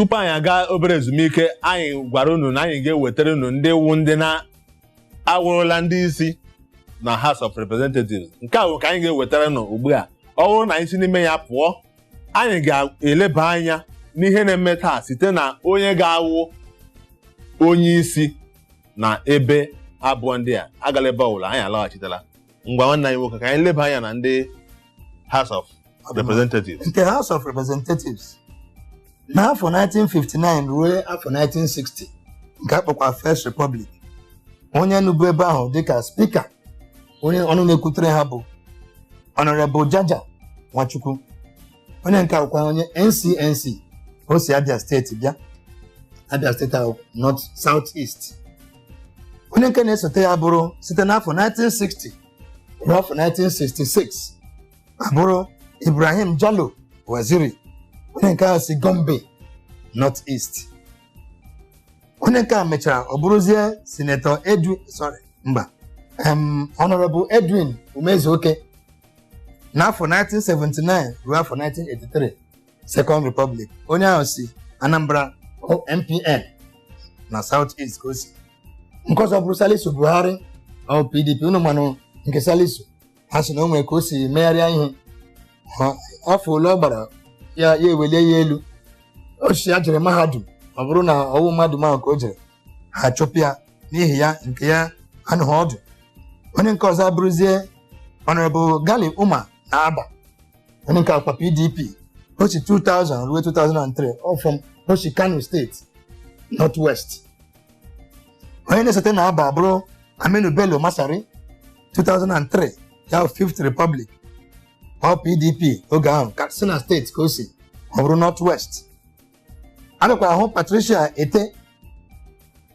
Tupu anyị aga obere ezumike, anyị gwara unu na anyị ga-ewetara unu ndị wu ndị na-awụrụla ndị isi na House of Representatives. Nke a bụ ka anyị ga-ewetara unu ugbu a. Ọ bụrụ na anyị si n'ime ya pụọ, anyị ga-eleba anya n'ihe na-eme taa site na onye ga-awụ onye isi na ebe abụọ ndị a. Agala ebe ọbụla, anyị alaghachitela. Ngwa, nwanne anyị nwoke, ka anyị leba anya na ndị House of Representatives. Nke House of Representatives n'afọ 1959 ruo afọ 1960, nke akpọkwa First Republic, onye nụbu ebe ahụ dịka speaker, onye ọnụ na-ekwutere ha, bụ Honorable Jaja Nwachukwu. Onye nke akwụkwọ onye NCNC, o si Abia Steeti bịa, Abia Steeti ahụ, North South East. Onye nke na-esote ya bụrụ site n'afọ 1960 ruo afọ 1966, abụrụ Ibrahim Jalo Waziri. Onye nke ahụ si Gombe North East. Onye nke a mechara ọ bụrụzie Senator Edwin, sorry, mba, Honorable Edwin Umezuoke n'afọ 1979 ruo afọ 1983, Second Republic. Onye ahụ si Anambra, NPN, na South East ka o si. Nke ọzọ bụrụ Salisu Buhari, ọ PDP. Unu manụ nke Salisu, ha sị na o nwere ka o si megharịa ihe. Afọ ole ọ gbara ya, ya ewelie ya elu. O si ya jere mahadum, ọ bụrụ na ọwụ mahadum ahụ ka o jere, ha chụpụ ya n'ihi ya nke ya anụghị ọdụ. Onye nke ọzọ abụrụzie Honorable Gali Umar na Aba. Onye nke akwa PDP, o si 2000 ruo 2003, ọ from o si Kano Steeti, North West. Onye na-esote na Aba bụrụ Aminu Bello Masari, 2003, ya Fifth Republic, ọ PDP oge ahụ, Katsina Steeti ka o si, ọ bụrụ North West. Abịakwara hụ Patricia Ete,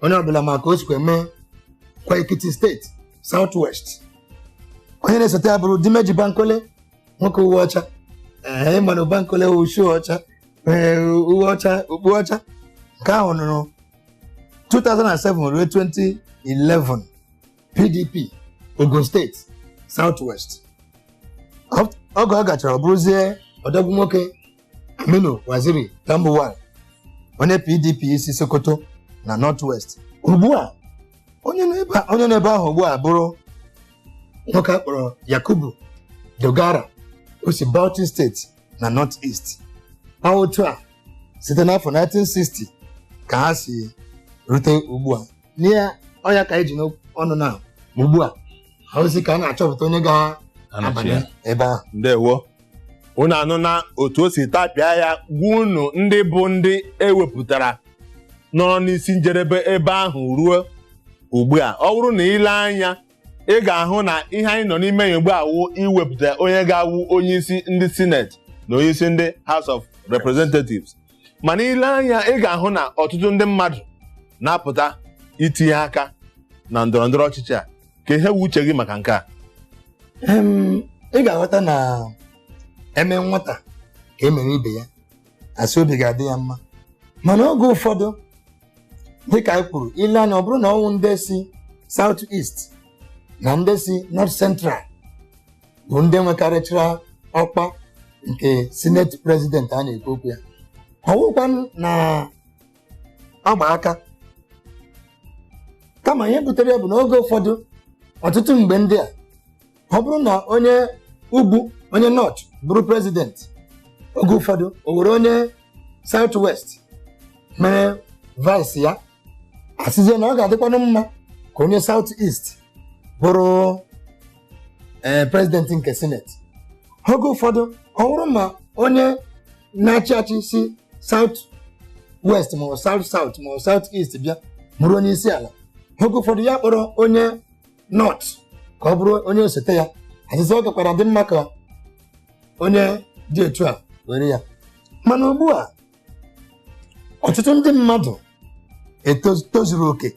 onye ọbụla ma ka o sikwa eme kwa, Ekiti Steeti, South West. Onye na-esote ya bụrụ Dimeji Bankole, nwoke uwe ọcha. Ee, ịmanụ Bankole wụ shoe ọcha, ee, uwe ọcha, okpu ọcha. Nke ahụ nụrụ 2007 ruo 2011, PDP, Ogun Steeti, South West. Oge ọ gachara, ọ bụrụzie ọdọgwu nwoke Aminu Waziri Tambuwal, onye PDP isi Sokoto na North West. Ugbu a onye nọ ebe ahụ ugbu a bụrụ nwoke a kpọrọ Yakubu Dogara, o si Bauchi Steeti na North East. Ọ otu a site n'afọ 1960 ka ha si rute ugbu a. N'ihe ọya ka eji n'ọnụ na ugbu a, ozi ka a na-achọpụta onye ga-abanye ebe ahụ. Ndewo. Unu anụ na otu o si tapịa ya, gwa unu ndị bụ ndị ewepụtara nọrọ n'isi njedebe ebe ahụ ruo ugbu a. Ọ bụrụ na ile anya, ị ga-ahụ na ihe anyị nọ n'ime ya ugbu a wụ iwepụta onye ga-awụ onye isi ndị Senate na onye isi ndị House of Representatives. Mana ile anya, ị ga-ahụ na ọtụtụ ndị mmadụ na-apụta itinye aka na ndọrọ ndọrọ ọchịchị a. Ka ihe wu uche gị maka nke a? Ị ga-aghọta na eme nwata ka e mere ibe ya, asị obi ga-adị ya mma. Mana oge ụfọdụ, dịka anyị kwuru, ile anya, ọ bụrụ na ọnwụ ndị si South East na ndị si North Central bụ ndị nwekarịchara ọkpa nke Senate President a na-ekwu okwu ya, ọwụkwa na agba aka. Kama ihe butere ya bụ na oge ụfọdụ, ọtụtụ mgbe ndị a, ọ bụrụ na onye ugwu, onye North bụrụ president, oge ụfọdụ o were onye South West mere vice ya, asịzie na ọ ga-adịkwanụ mma ka onye South East bụrụ president nke Senate. Oge ụfọdụ, ọ bụrụ ma onye na-achị achị si South West ma ọ South South ma ọ South East bịa bụrụ onye isi ala, oge ụfọdụ ya kpọrọ onye North ka ọ bụrụ onye osote ya, asịsị ọ gakwara dị mma ka onye dị etu a were ya. Mana ugbu a, ọtụtụ ndị mmadụ tozuru oke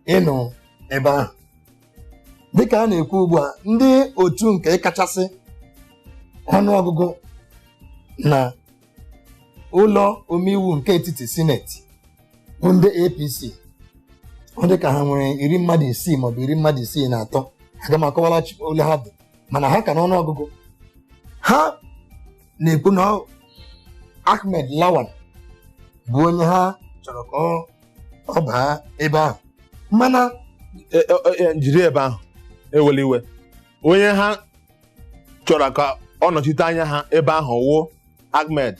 ịnọ ebe ahụ. Dịka a na-ekwu ugbu a, ndị otu nke kachasị ọnụọgụgụ na ụlọ omeiwu nke etiti, Senate, bụ ndị APC. Ọ dị ka ha nwere 66 maọbụ 63. Aga m akọwara ole ha dị, mana ha ka n'ọnụọgụgụ. Ha na-ekwu na Ahmed Lawan Bụ onye ha chọrọ ka ọ baa ebe ahụ, mana Jiri ebe ahụ, ewela iwe. Onye ha chọrọ ka ọ nọchite anya ha ebe ahụ wụ Ahmed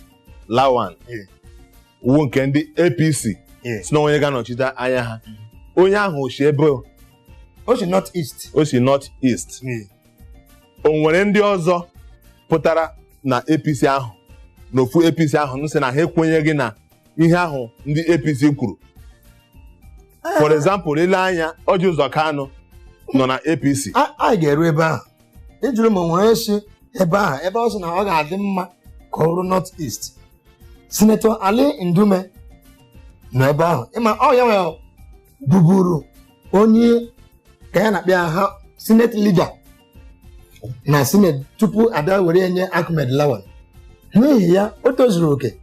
Lawan, wụ nke ndị APC, si na onye ga-anọchite anya ha. Onye ahụ si ebe O si North East. O si North East. O nwere ndị ọzọ pụtara na APC ahụ, n'ofu APC ahụ, nsị na ha ekwenyeghị na ihe ahụ ndị APC kwuru? For example, ile anya, Orji Uzor Kalu nọ na APC. Anyị ga-eru ebe ahụ. Ịjụrụ ma o nwere esi ebe ahụ, ebe ọ sị na ọ ga-adị mma ka ọ bụrụ North East. Senator Ali Ndume nọ ebe ahụ. Ịma ọ ya nwere bụburu onye ka ya na-akpịa ha Senate leader na Senate tupu abịa were ya nye Ahmed Lawan. N'ihi ya, o tozuru oke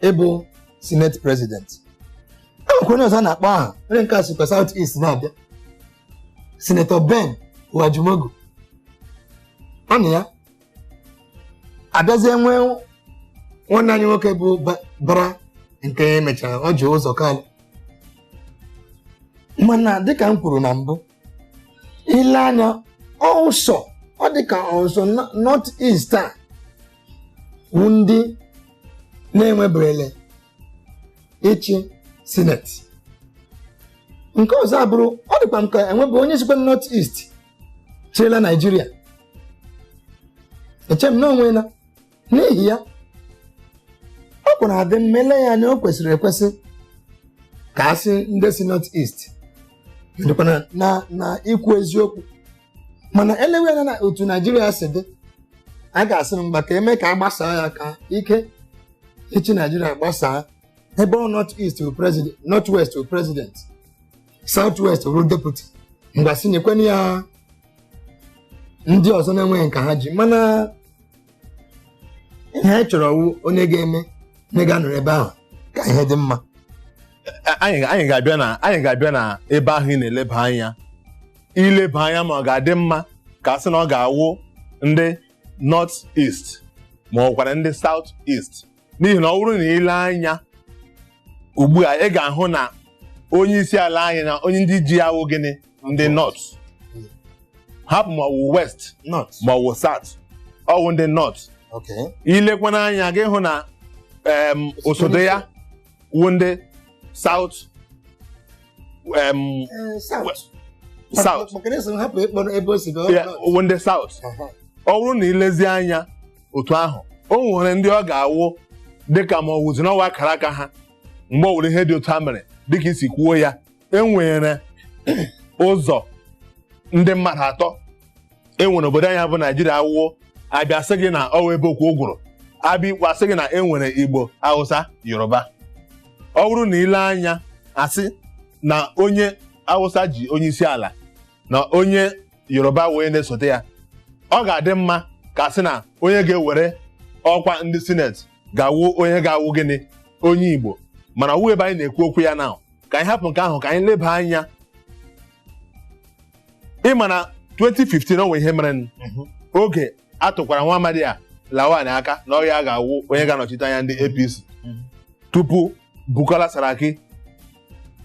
ịbụ Senate President. E nwekwa onye ọzọ a na-akpọ aha, onye nke a sikwa South East na-abịa, Senator Ben Uwajumogu. Ọ na ya abịazie nwee nwanne anyị nwoke bụ Bara, nke mechara Orji Uzor Kalu. Mana dịka m kwuru na mbụ, ile anya ọsọ, ọ dịka ọsọ North East a wụ ndị na-enweberele ịchị Senate. Nke ọzọ abụrụ, ọ dịkwa m ka enwebe onye sikwa North East chịrịla Naijiria. Eche m na onwe na n'ihi ya ọ kwara adị mma. Ele ya anya, o kwesịrị ekwesị ka a sị ndị si North East dịkwa na ikwu eziokwu. Mana elewe anya na otu Naijiria si dị, a ga-asị mgba ka eme ka a gbasaa ya, ka ike ịchị Naijiria gbasaa, ebe ọ North East bụ president, North West bụ president, South West bụrụ deputy. Mgbe sị nyekwenụ ya ndị ọzọ na-enweghị nka ha ji. Mana ihe anyị chọrọ wụ onye ga-eme, onye ga-anọrọ ebe ahụ ka ihe dị mma. Anyị ga-abịa na ebe ahụ ị na-eleba anya, ileba anya ma ọ ga-adị mma ka a sị na ọ ga-awụ ndị North East ma ọ kwara ndị South East, n'ihi na ọ bụrụ na ile anya ugbu a, ị ga-ahụ na onye isi ala anyị na onye ndị ji ya wụ gịnị? Ndị North. Hapụ ma ọ wụ West North. ma ọ wụ South, ọ wụ ndị North. Ilekwana anya gị hụ na osote ya wụ ndị South South. South. Maka na esi m hapụ ịkpọrọ ebe o si bịa, ọ Ya, North. wụ ndị South. Ọ bụrụ na ilezi anya otu ahụ, o nwere ndị ọ ga-awụ dịka ma ọ wụzi n'ọwa akara aka ha mgbe ọ wụrụ ihe dị otu a mere. Dịka isi kwuo ya, e nwere ụzọ ndị mmadụ atọ e nwere obodo anyị bụ Naijiria. Awụwo abịa sị gị na ọ wụ ebe okwu ụgwụrụ abịa ikwu, asị gị na e nwere Igbo, Hausa, Yoruba. Ọ bụrụ na ile anya, asị na onye Hausa ji onye isi ala, na onye Yoruba wee na-esote ya, ọ ga-adị mma ka sị na onye ga-ewere ọkwa ndị Senate ga-awụ onye ga-awụ gịnị? Onye Igbo. Mana ọwụ ebe anyị na-ekwu okwu ya na ka anyị hapụ nke ahụ, ka anyị leba anya. Ịma na 2015, o nwe ihe mere oge a tụkwara nwa amadi a Lawan aka na ọ ya ga-awụ onye ga-anọchite anya ndị APC tupu Bukola Saraki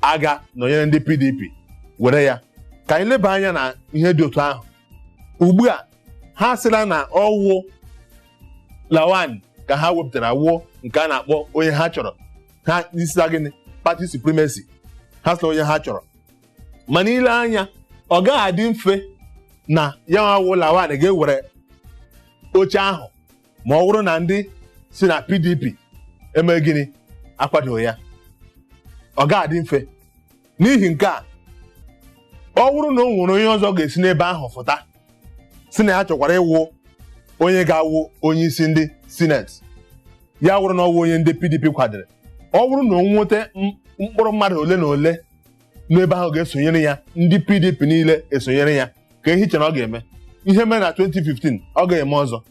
aga nọnyere ndị PDP were ya. Ka anyị leba anya na ihe dị otu ahụ ugbu a. Ha sịla na ọwụ Lawan ka ha wepụtara, wuo nke a na-akpọ onye ha chọrọ. Ha isila gịnị? Party supremacy. Ha sịla onye ha chọrọ. Mana ile anya, ọ gaghị adị mfe na ya nwa Lawan ga-ewere oche ahụ ma ọ bụrụ na ndị si na PDP eme gịnị? Akwadoghị ya. Ọ gaghị adị mfe. N'ihi nke a, ọ bụrụ na o nwere onye ọzọ ga-esi n'ebe ahụ fụta si na ya chọkwara ịwụ onye ga-awụ onye isi ndị Senate, ya wụrụ na ọwụ onye ndị PDP kwadoro, ọ bụrụ na o nweta mkpụrụ mmadụ ole na ole n'ebe ahụ ga-esonyere ya, ndị PDP niile esonyere ya, ka ihe iche na ọ ga-eme ihe mere na 2015, ọ ga-eme ọzọ?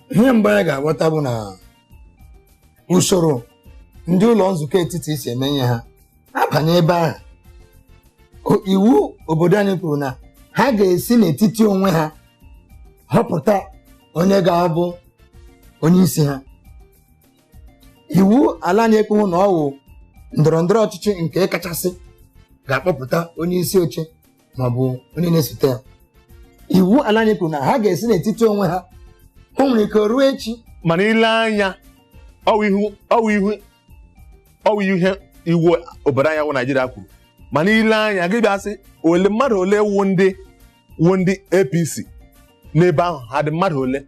Ihe mbụ anyị ga-aghọta bụ na usoro ndị ụlọ nzukọ etiti si eme ihe ha abanye ebe ahụ, iwu obodo anyị kwuru na ha ga-esi n'etiti onwe ha họpụta onye ga-abụ onye isi ha. Iwu ala anyị ekwughị na ọ wụ ndọrọ ndọrọ ọchịchị nke kachasị ga-akpọpụta onye isi oche maọbụ onye na-esote ya. Iwu ala anyị kwuru na ha ga-esi n'etiti onwe ha. O nwere ike ruo echi. Mana ile anya, ọwụ ihe iwu obodo anyị wụ Naijiria kwuru. Mana ile anya, gị bịa sị ole mmadụ ole wụ ndị APC n'ebe ahụ, ha dị mmadụ ole?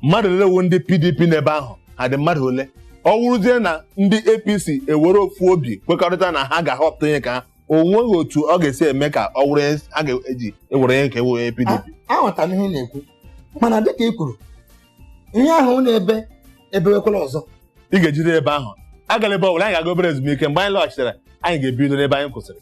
Mmadụ ole wụ ndị PDP n'ebe ahụ, ha dị mmadụ ole? Ọ wụrụzie na ndị APC ewere ofu obi kwekọrịta na ha ga-ahọpụta onye ka ha, o nweghị otu ọ ga-esi eme ka ọ wụrụ onye a ga-eji ewere onye ka ewe onye PDP. Aghọtara m ihe ị na-ekwu, mana dịka ị kwuru, ihe ahụ na-ebe ebewekwala ọzọ. Ị ga-ejide ebe ahụ, agala ebe ọ bụla. Anyị ga-aga obere ezumike. Mgbe anyị lọghachitere, anyị ga-ebido n'ebe anyị kwụsịrị.